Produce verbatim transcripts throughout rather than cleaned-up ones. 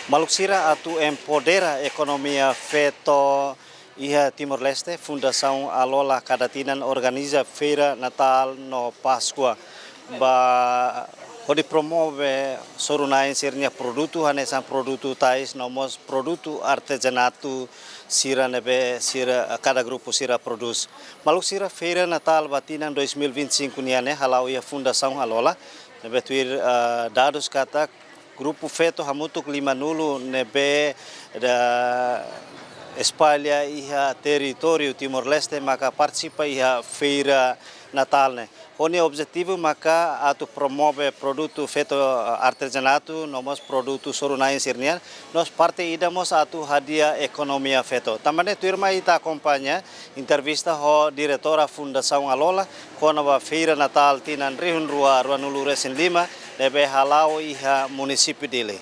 Maluk sira, atu empodera ekonomia feto iha Timor-Leste, Fundasaun Alola kada tinan organiza Feira Natál no Páskua ba hodi promove soru-na'in sira-nia produtu, hanesan produtu tais no mós produtu artezanatu sira ne'ebé sira, kada grupu sira prodús. Maluk sira, Feira Natál ba tinan dois mil e vinte e cinco nian ne'e hala'o iha Fundasaun Alola, ne'ebé tuir, ah, dadus katak grupu feto hamutuk limanulu ne'ebé da espalla iha territóriu Timor-Leste maka partisipa iha Feira Natál ne'e. Ho nia objetivu maka atu promove produtu feto, eh, artezanatu, no mós produtu soru-na'in sira-nian, no mós parte ida mós atu hadi'a ekonomia feto. Tanba ne'e tuirmai ita akompaña entrevista ho diretora Fundasaun Alola, kona-ba Feira Natál tinan rihun rua ruanulu resin lima, ne'ebé hala'o iha munisípiu Dili.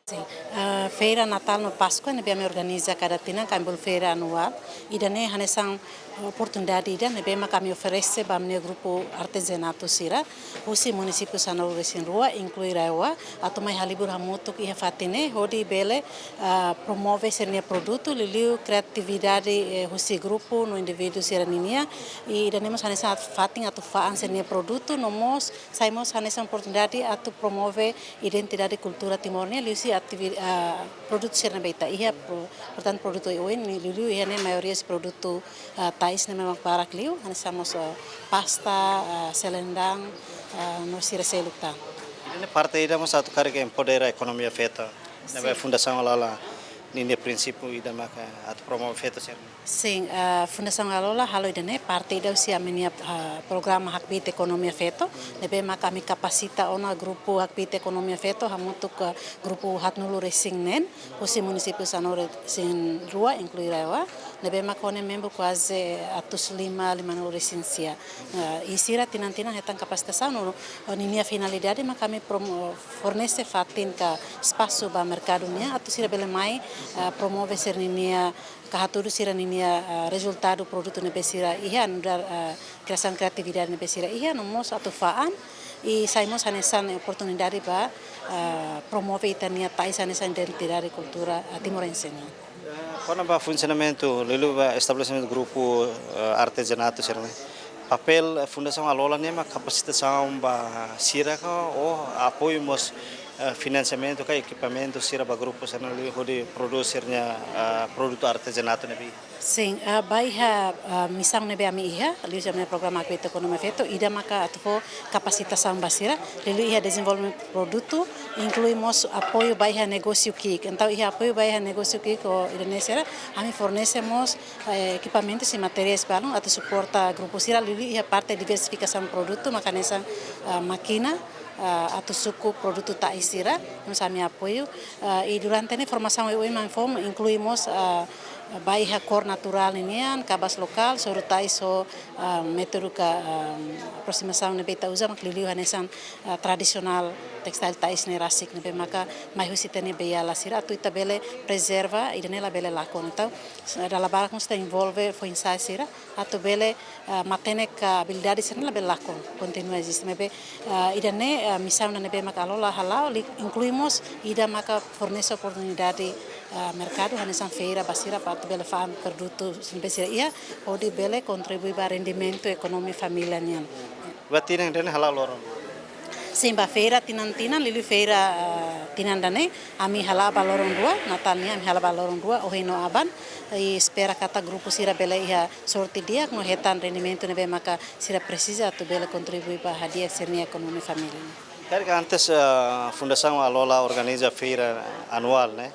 Sin. Ah, Feira Natál no Páskua ne'ebé ami organiza kada tinan, ami bolu feira anuál. Ida-ne'e hanesan oportunidade ida ne'ebé mak ami oferese ba ami-nia grupu artezanatu sira husi munisípiu sanulu resin rua, inklui RAEOA, atu mai halibur hamutuk iha fatin ne'e, hodi bele, ah, promove sira-nia produtu, liuliu kriatividade, eh, husi grupu no indivíduu sira ninian. I ida-ne'e mós hanesan fatin atu fa'an sira-nia produtu, no mós sai mós hanesan oportunidade atu promove identidade kultura Timor nian, liuhusi ativi-, ah, produtu sira ne'ebé ita iha, pro-, portantu produtu oioin, liuliu iha ne'e maioria husi produtu, ah, tais ne'ebé mak barak liu, hanesan mós, ah, pasta, ah, selendang, ah, no sira seluk tan. Ida-ne'e parte ida mós atu karik empodera ekonomia feto. Ne'ebé Sin. Fundasaun Alola ninia prinsípiu ida maka atu promove feto sira. Sin, ah, Fundasaun Alola halo ida-ne'e parte ida husi ami-nia, ah, programa Hakbiit Ekonomia Feto, ne'ebé maka ami kapasita ona grupu Hakbiit Ekonomia Feto, hamutuk, ah, grupu haatnulu resin neen, husi munisípiu sanulu resin rua, inklui RAEOA, ne'ebé maka ho nia membru kuaze atus lima, limanulu resin sia. Ah, i sira tinan-tinan hetan kapasitasaun, no, no ninia finalidade maka ami promo-, fornese fatin ka espasu ba merkadu nian, atu sira bele mai, ah, promove sira-ninia ka hatudu sira-ninia, ah, rezultadu produtu ne'ebé sira iha, nu'udar, ah, kriasaun kriatividade ne'ebé sira iha, no mós atu fa'an, i sai mós hanesan oportunidade ba, ah, promove ita-nia tais hanesan identidade kultura, ah, timorense nian. Eh, kona-ba funsionamentu, liuliu ba estabelesimentu grupu, eh, artezanatu sira-ne'e. Papél, eh, Fundasaun Alola ne'e mak kapasitasaun ba sira ka ou apoiu mós, eh, finansiamentu ka ekipamentu sira ba grupu sira-ne'e hodi prodús sira-nia, eh, produtu artezanatu ne'ebé? Sin, ah, ba iha, ah, misaun ne'ebé ami iha, liuhusi ami-nia programa Hakbiit Ekonomia Feto, ida maka atu fó kapasitasaun ba sira, liuliu iha dezenvolvimentu produtu, inklui mós apoiu ba iha negósiu ki'ik. Entaun iha apoiu ba iha negósiu ki'ik ho ida-ne'e sira, ami fornese mós, eh, ekipamentus i materiais balun atu suporta grupu sira, liuliu iha parte diversifikasaun produtu, maka hanesan, ah, mákina, ah, atu suku produtu tais sira, mós ami apoiu. Ah, i durante ne'e formasaun oioin mak foun, inklui mós, ah, ba iha kór naturál ninian, kabas lokál, soru tais ho, ah, métodu ka, ah, aprosimasaun ne'ebé ita uza mak liuliu hanesan, ah, tradisionál, textile tais ne'e rasik ne'ebé maka mai husi ita-nia beiala sira atu ita bele prezerva, ida-ne'e labele lakon. Entaun, dala barak mós ita envolve foin-sa'e sira atu bele, ah, matenek ka abilidade sira-ne'e labele lakon, kontinua eziste. Maibé, ah, ida-ne'e, ah, misaun ida ne'ebé maka Alola hala'o, liu inklui mós ida maka fornese oportunidade, ah, merkadu, hanesan feira ba sira, para atu bele fa'an produtu ne'ebé sira iha, hodi bele kontribui ba rendimentu ekonomia família nian. Ba tinan ida-ne'e hala'o loron? Sin, ba feira tinan-tinan, liuliu feira, ah, tinan ida-ne'e, ami hala'o ba loron rua, Natál nian ami hala'o ba loron rua, ohin no aban, i espera katak grupu sira bele iha sorte di'ak no hetan rendimentu ne'ebé maka sira presiza atu bele kontribui ba hadi'a sira-nia ekonomia família. Karik antes, eh, Fundasaun Alola organiza feira anuál, ne'e?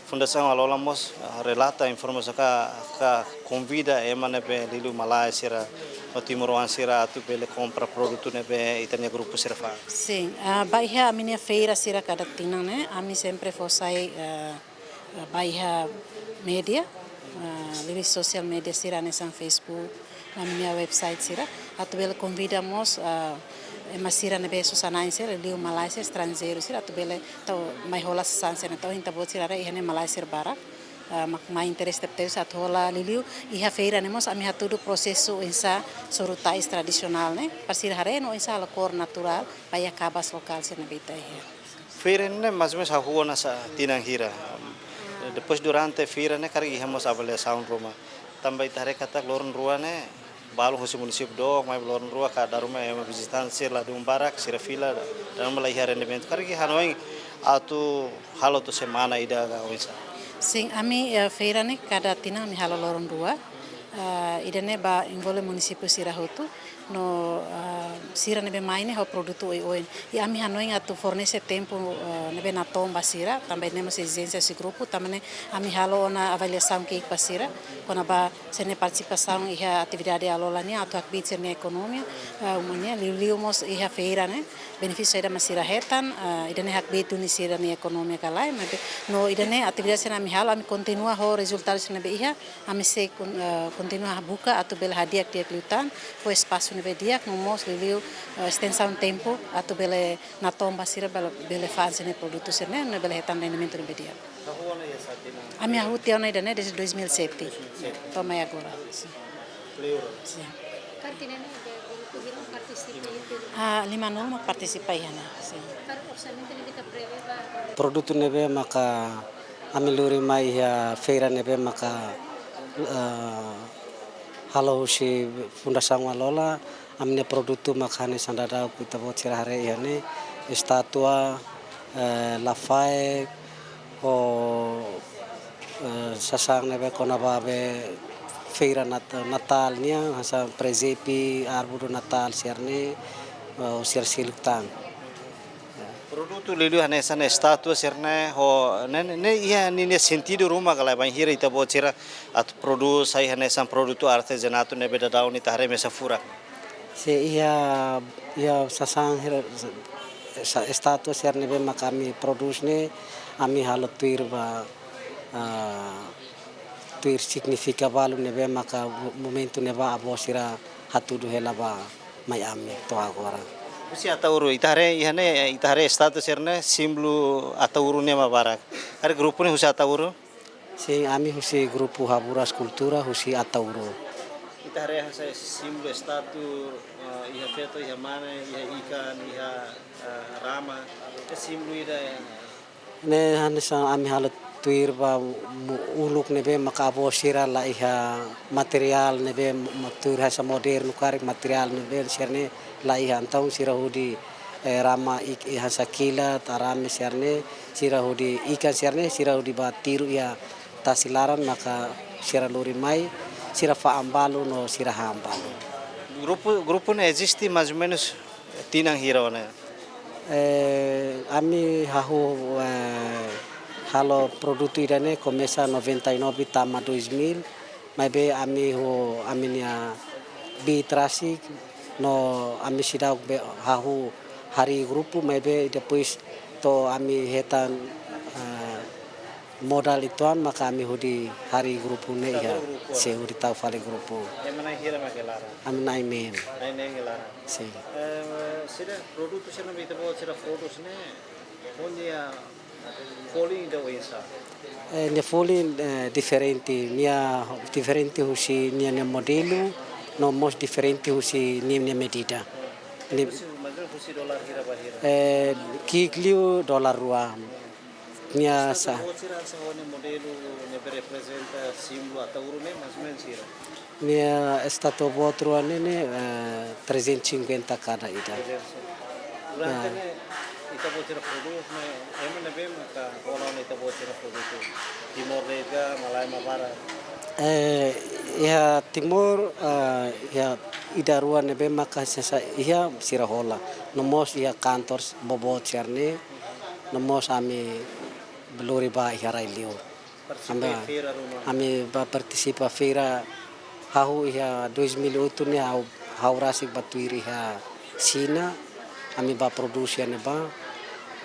Fundasaun Alola mós, eh, relata informasaun ka, ka konvida ema ne'ebé liuliu malae sira, no timoroan sira atu bele kompra produtu ne'ebé ita-nia grupu sira fa'an. Sin, ah, ba iha ami-nia feira sira kada tinan ne'e, ami sempre fó sai, eh, eh, ba iha média, eh, liuliu social media sira hanesan Facebook, ami-nia website sira, atu bele konvida mós, eh, ema sira ne'ebé sosa-na'in sira, liuliu malae sira, estranjeiru sira, atu bele tau mai hola sasán sira, entaun ita-boot sira haree iha ne'e malae sira barak, eh, mak mai interese tebes atu hola liuliu, iha feira ne'e mós ami hatudu prosesu oinsá soru tais tradisionál ne'e, para sira haree no oinsá halo kór naturál, ba iha kabas lokál sira ne'ebé ita iha. Feira ne'e mais ou menus hahú ona tinan hira. Depois durante feira ne'e karik iha mós avaliasaun ruma. Tanba ita haree katak loron rua ne'e balun husi munisípiu dook, maibé loron rua ka dala ruma ema vizitante sira ladún barak, sira fila, dala ruma la iha rendimentu. Karik hanoin atu halo to'o semana ida ka oinsá? Sin, ami, eh, feira ne'e kada tinan ami halo loron rua. Ah, ida-ne'e ba envolve munisípiu sira hotu. No, ah, sira ne'ebé mai ne'e ho produtu oioin. I ami hanoin atu fornese tempu, ah, ne'ebé natoon ba sira, tanba ne'e mós ezijénsia husi grupu, tanba ne'e ami halo ona avaliasaun ki'ik ba sira, kona-ba sira-nia partisipasaun iha atividade Alola nian atu hakbiit sira-nia ekonomia, ah, umumnya liuliu mós iha feira ne'e, benefísiu saida mak sira hetan, ah, ida-ne'e hakbiit duni sira-nia ekonomia ka lae, maibé no ida-ne'e atividade sira ami halo, ami kontinua ho rezultadu sira ne'ebé iha, ami sei kon-, eh, kontinua buka atu bele hadi'a di'ak liután, fó espasu ne'ebé di'ak, no mós liuliu, eh, estensaun tempu atu bele natoon ba sira bele, bele fa'an sira-nia produtu sira-ne'e, no bele hetan rendimentu ne'ebé di'ak. Hahú ona iha sá tinan? Ami hahú tiha ona ida-ne'e desde dois mil e sete. Dois mil e sete. To'o mai agora. Sin. Kleur. Sin. Karik tinan ne'e grupu hira mak partisipa iha feira? Ah, limanulu mak partisipa iha ne'e. Sin. Karik orsamentu ne'ebé ita prevee ba? Produtu ne'ebé maka ami lori mai iha feira ne'ebé maka, eh, halo husi Fundasaun Alola, ami-nia produtu maka hanesan daudaun ita-boot sira haree iha ne'e, estátua, eh, lafaek, ho, eh, sasán ne'ebé kona-ba be feira Nat-, Natál nian, hanesan presépiu, árvore de Natál sira-ne'e, eh, sira seluk tan. Produtu liuliu hanesan estátua sira-ne'e ho ne'e, ne'e, ne'e iha ninia sentidu ruma ka lae, bainhira ita-boot sira atu prodús sai hanesan produtu artezanatu ne'ebé daudaun ita haree mesak furak? Sin, iha, iha sasán hira, sa-, estátua sira ne'ebé maka ami prodús ne'e, ami halo tuir ba, ah, tuir signifika balu ne'ebé maka mo-, momentu ne'ebá avó sira hatudu hela ba mai ami to'o agora. Husi Ataúru, ita haree iha ne'e, ita haree estátua sira-ne'e símbolu Ataúru nian mak barak. Karik grupu ne'e husi Ataúru? Sin, ami husi grupu Haburas Kultura husi Ataúru. Ita haree hanesan símbolu estátua, eh, iha feto, iha mane, iha ikan, iha, eh, rama. Ke símbolu ida, eh, Ne'e hanesan ami halo tuir ba mu-, uluk ne'ebé maka avó sira la iha materiál ne'ebé mo-, tuir hanesan modernu karik materiál ne'ebé sira-ne'e la iha, entaun sira hodi, eh, rama ik-, iha hanesan kilat, arame sira-ne'e, sira hodi ikan sira-ne'e, sira hodi bá tiru iha tasi laran maka sira lori mai, sira fa'an balu no sira han balu. Grupu, grupu ne'e eziste mais ou menus tinan hira ona? Eh, ami hahú, eh, halo produtu ida-ne'e komesa noventa e nove tama dois mil, maibé ami ho ami-nia bi trasik no ami seidauk be hahú harii grupu, maibé depois to'o ami hetan, eh, modál uitoan maka ami hodi harii grupu ne'e iha. Grupu. Sin, hodi tau fali grupu. Ema na'in hira mak iha laran? Ami na'in neen. Na'in neen iha laran. Sin. Eh, sira produtu sira ne'ebé ita-boot sira prodús ne'e, ho nia folin ida oinsá? Eh, nia folin, eh, diferente, nia diferente husi nia, nia modelu, no mós diferente husi nia, nia medida. Nia husi, mais ou menus husi dólar hira ba hira? Eh, ki'ik liu dólar rua. Nia sa- Estátua boot sira hanesan ho nia modelu ne'ebé reprezenta símbolu Ataúru ne'e, mais ou menus hira? Nia estátua boot rua ne'e, ne'e, eh, trezentos e cinquenta kada ida. Trezentos. Durante ne'e, ita-boot sira prodús ne'e, ema ne'ebé maka hola ona ita-boot sira produtu? Timor de'it ka, malae mak barak? Eh, iha Timor, eh, iha ida rua ne'ebé maka sesa iha sira hola. No mós iha kantor boboot sira-ne'e, no mós ami lori ba iha rai-liur. Partisipa iha feira ruma? Ami bá partisipa feira hahú iha dois mil e oito ne'e ha'u, ha'u rasik bá tuir iha Xina, ami bá prodús iha ne'ebá.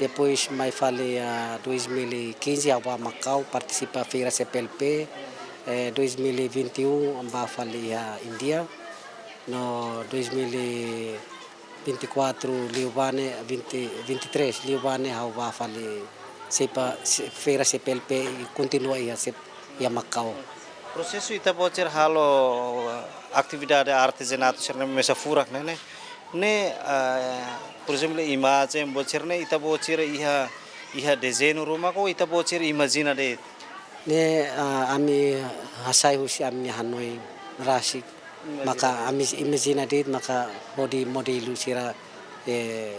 Depois mai fali iha dois mil e quinze ha'u bá Makau partisipa feira C P L P, eh, dois mil e vinte e um bá fali iha Índia, no dois mil e vinte e quatro liubá ne'e, vinte, vinte e três liubá ne'e ha'u bá fali sepa, se-, feira C P L P i kontinua iha sep-, iha Makau. Prosesu ita-boot sira halo, eh, atividade artezanatu sira-ne'e mesak furak ne'e, ne'e, ne'e, eh, por ezemplu, imajen boot sira-ne'e ita-boot sira iha Iha dezeñu ruma ka ita-boot sira imajina de'it? Ne'e, ah, ami hasai husi ami-nia hanoin rasik. Imajina. Maka ami imajina de'it maka hodi modelu sira, eh,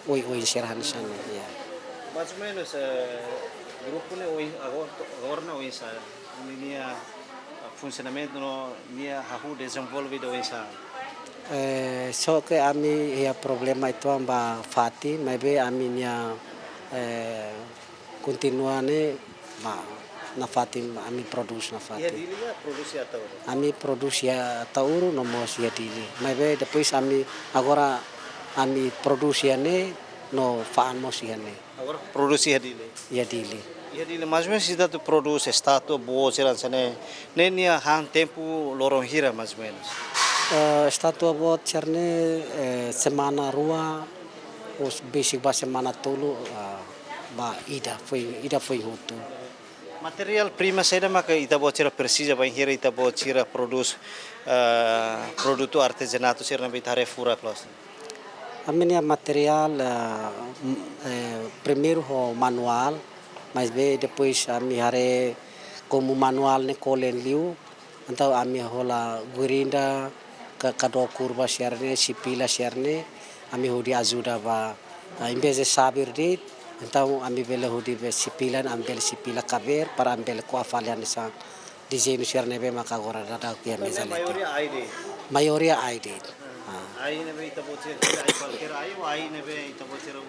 oioin sira hanesan ne'e, ya. Mais ou menus, eh, grupu ne'e oin, agora, agora ne'e oinsá? Nia, ah, funsionamentu no nia hahú dezenvolve oinsá? Eh, só ke ami iha problema uitoan ba fatin, maibé ami-nia, eh, kontinua ne'e ba nafatin, ami prodús nafatin. Iha Dili ka prodús iha Ataúru? Ami prodús iha Ataúru no mós iha Dili. Maibé depois ami, agora ami prodús iha ne'e no fa'an mós iha ne'e. Agora prodús iha Dili? Iha Dili. Iha Dili, mais ou menus ita atu prodús estátua boot sira hanesan ne'e, ne'e nia han tempu loron hira, mais ou menus? Eh, estátua boot sira-ne'e, eh, semana rua, ou besik ba semana tolu, ah, ba ida, foin, ida foin hotu. Materiál prima saida maka ita-boot sira presiza bainhira ita-boot sira prodús, eh, produtu artezanatu sira ne'ebé ita haree furak loos? Ami-nia materiál, eh, m-, eh, primeiru ho manuál, maibé depois ami haree komu manuál ne'e kolen liu, entaun ami hola gurinda, ka-, kadook kurba sira-ne'e, sipila sira-ne'e, ami hodi ajuda ba, ah, em vez de xavier de'it, entaun ami bele hodi be sipila, ami bele sipila kabeer, para ami bele ko'a fali hanesan dezeñu sira ne'ebé maka agora daudaun iha meza. Maioria ai de'it? Maioria ai de'it. Ah. Ai ne'ebé ita-boot sira hili, ai kualkér ai, ou ai ne'ebé ita-boot sira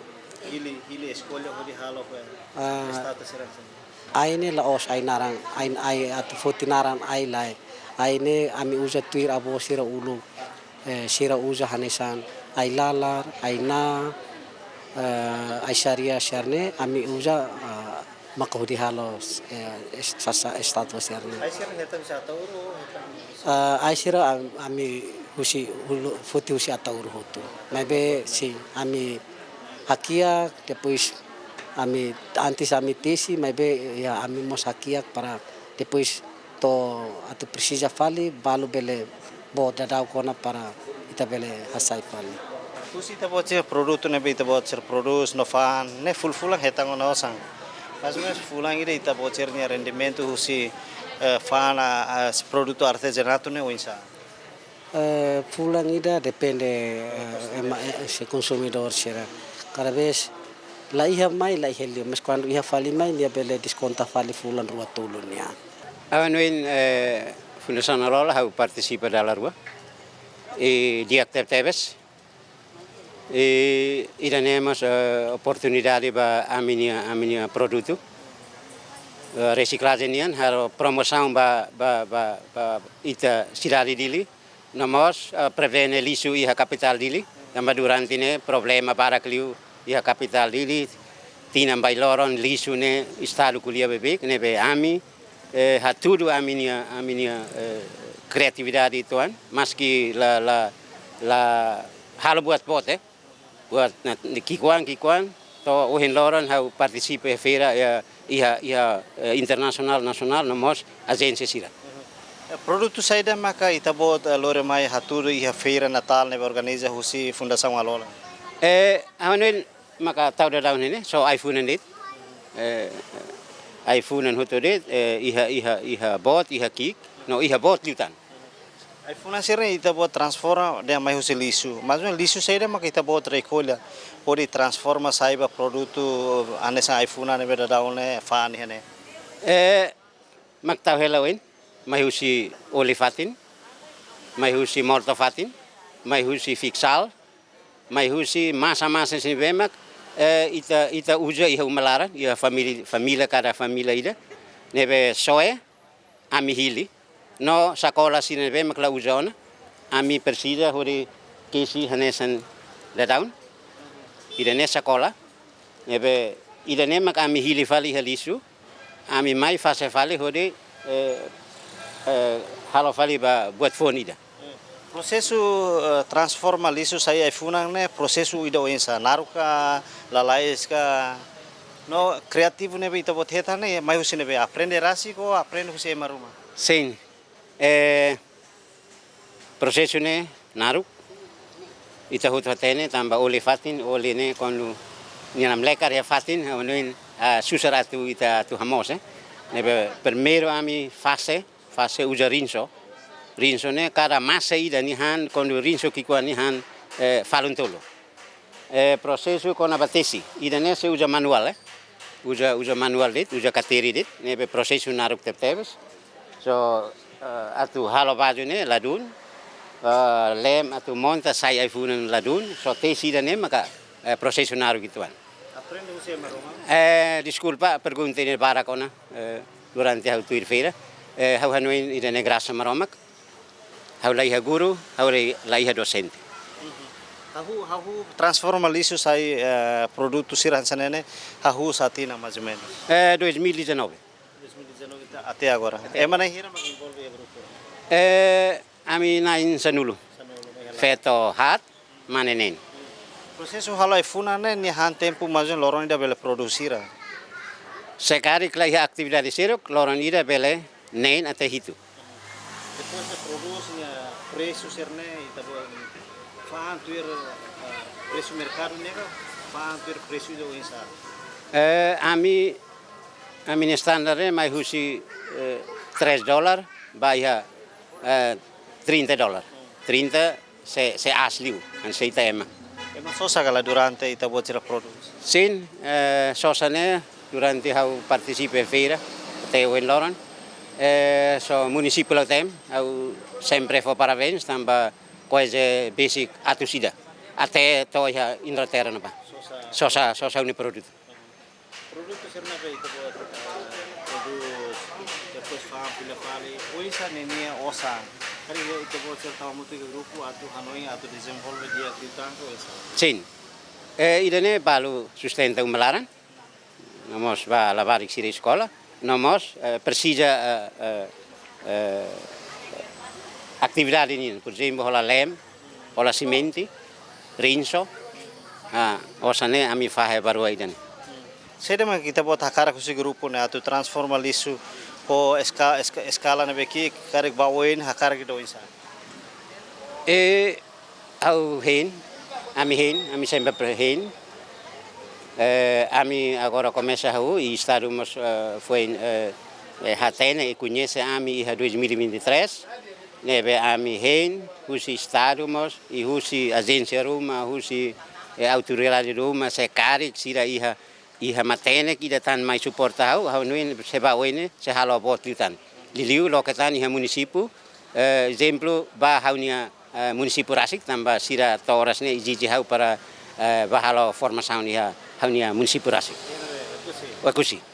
hili, hili eskolla hodi halo, eh, ah, estátua sira hanesan ne'e? Ai ne'e la'ós ai naran, ai, ai atu foti naran ai lae. Ai ne'e ami uza tuir avó sira uluk. Eh, sira uza hanesan ai lalar, ai na, eh, ai saria sira-ne'e, ami uza, ah, maka hodi halo, eh, es-, sasán estátua sira-ne'e. Ai sira hetan husi Ataúru, hetan husi? Ah, ai sira am-, ami husi uluk, foti husi Ataúru hotu. Maibé, sin, ami hakiak, depois ami, antes ami tesi, maibé, ya, ami mós hakiak para depois to'o atu presiza fali, balu bele boot daudauk ona para ita bele hasai fali. Husi ita-boot sira produtu ne'ebé ita-boot sira prodús no fa'an ne'e fulan-fulan hetan ona osan? Mais ou menus fulan ida ita-boot sira-nia rendimentu husi, eh, fa'an, ah, ah, produtu artezanatu ne'e oinsá? Eh, fulan ida depende, eh, ema, eh, se konsumidór sira. Kada vez la iha mai, la iha liu, mas kuandu iha fali mai, nia bele deskonta fali fulan rua tolu nian. Ha'u hanoin, eh, Fundasaun Alola, ha'u partisipa dala rua. I di'ak tebetebes. I ida-ne'e mós, eh, oportunidade ba ami-nia, ami-nia produtu. Eh, resiklajen nian, halo promosaun ba, ba, ba, ba ita sidade Dili. No mós, eh, prevene lixu iha kapitál Dili. Tanba durante ne'e problema barak liu iha kapitál Dili. Tinan ba loron lixu ne'e estadu ko'alia beibeik, ne'ebé ami, eh, hatudu ami-nia, ami-nia, eh, kreatividade uitoan, maski la, la, la halo buat boot, eh. Buat na, ki'ikoan, ki'ikoan, to'o ohin loron ha'u partisipa iha feira, ya, iha, iha, eh, internasionál, nasionál, no mós ajénsia sira. Eh, produtu saida maka ita-boot, eh, lori mai hatudu iha feira Natál ne'ebé organiza husi Fundasaun Alola? Eh, ha'u hanoin maka tau daudaun ne'e, só ai-funan de'it. Eh, ai-funan hotu de'it, eh, iha, iha, iha boot, iha ki'ik, no iha boot liután. Ai-funan sira-ne'e ita-boot transforma dehan mai husi lixu. Mais ou menus lixu saida maka ita-boot rekolla hodi transforma sai ba produtu hanesan ai-funan ne'ebé daudaun ne'e fa'an iha ne'e? Eh, mak tau hela oin, mai husi oli-fatin, mai husi molto-fatin, mai husi fiksál, mai husi masa-masa sira ne'ebé mak, eh, ita, ita uza iha uma laran, iha família, família, kada família ida, ne'ebé soe, ami hili. No sakola sira ne'ebé mak la uza ona, ami presiza hodi kesi hanesan daudaun. Ida-ne'e sakola, ne'ebé ida-ne'e mak ami hili fali iha lixu, ami mai fase fali hodi, eh, eh, halo fali ba buat foun ida. Prosesu, eh, transforma lixu sai ai-funan ne'e prosesu ida oinsá, naruk ka, lalais ka? No kreativu ne'ebé ita-boot hetan ne'e mai husi ne'ebé, aprende rasik ka aprende husi ema ruma? Sin. Eh, prosesu ne'e naruk. Ita hotu hatene tanba oli-fatin, oli ne'e kuandu nia lam lekar iha fatin, ha'u hanoin Ah, susar atu ita atu hamoos, eh. Ne'ebé primeiru ami fase, fase uza rinso. Rinso ne'e kada masa ida nia han, kuandu rinso ki'ikoan nia han, eh, falun tolu. Eh, prosesu kona-ba tesi, ida-ne'e sei uza manuál, eh. Uza, uza manuál de'it, uza kateri de'it, ne'ebé prosesu naruk tebetebes. So, eh, atu halo baju ne'e ladún, eh, lem atu monta sai ai-funan ladún, so tesi ida-ne'e maka, eh, prosesu naruk uitoan. Aprende husi ema ruma? Eh, deskulpa, pergunta ne'e barak ona, eh, durante ha'u tuir feira. Eh, ha'u hanoin ida-ne'e grasa Maromak. Ha'u la iha guru, ha'u la, la iha dosente. Mhm. Hahú, hahú transforma lixu sai, eh, produtu sira hanesan ne'e, hahú sá tinan mais ou menos? Eh, dois mil e dezanove. Dois mil e dezanove ta-, até agora. Até agora. Ema na'in hira mak envolve iha grupu? Eh, ami na'in sanulu. Sanulu, iha la. Feto haat, mane neen. Prosesu halo ai-funan ne'e, nia han tempu mais ou menos loron ida bele produz hira? Se karik la iha atividade seluk, loron ida bele neen até hitu. Depois de produz nia presu sira-ne'e, ita-boot fa'an tuir, eh, presu merkadu ne'e ka, fa'an tuir presu ida oinsá? Eh, ami, ami-nia standar ne'e mai husi, eh, tres dólar, ba iha, eh, trinta dólar. Trinta sei, sei aas liu, hanesan ita ema. Ema sosa ka lae durante ita-boot sira produz? Sin, eh, sosa ne'e durante ha'u partisipa feira, até ohin loron. Eh, so munisípiu Lautém, ha'u sempre fó parabéns, tanba kuaze besik atus ida. Até to'o iha Inglaterra ne'ebá. Sosa. Sosa, sosa ha'u-nia produtu. Produtu sira-ne'ebé ita-boot, eh, produz, depois fa'an fila fali, oinsá ninia osan? Karik ita-boot sira tau hamutuk iha grupu atu hanoin, atu dezenvolve di'ak liután ka oinsá? Sin. Eh, ida-ne'e balu sustenta uma laran. No mós ba labarik sira eskola. No mós, eh, presiza, eh, eh, eh, atividade nian, por ezemplu, hola lem, hola simente, rinso, ah, osan ne'e ami fahe ba rua ida-ne'e. Saida mak ita-boot hakarak husi grupu ne'e atu transforma lixu ho eska-, eska-, eskala ne'ebé ki'ik, karik ba oin hakarak ida oinsá? Eh, ha'u hein, ami hein, ami sempre hein. Eh, ami agora komesa hahú, i Estadu mós, eh, foin, eh, eh, hatene i koñese ami iha dois mil e vinte e três. Ne'ebé ami hein, husi Estadu mós, i husi ajénsia ruma, husi, eh, autoridade ruma, se karik sira iha, iha matenek ida tan mai suporta ha'u, ha'u hanoin sei ba oin ne'e, sei halo boot liután. Liuliu loke tan iha munisípiu, eh, ezemplu, ba ha'u-nia, eh, munisípiu rasik, tanba sira to'o oras ne'e ezije ha'u para, eh, ba halo formasaun iha ha'u-nia munisípiu rasik. Oekusi.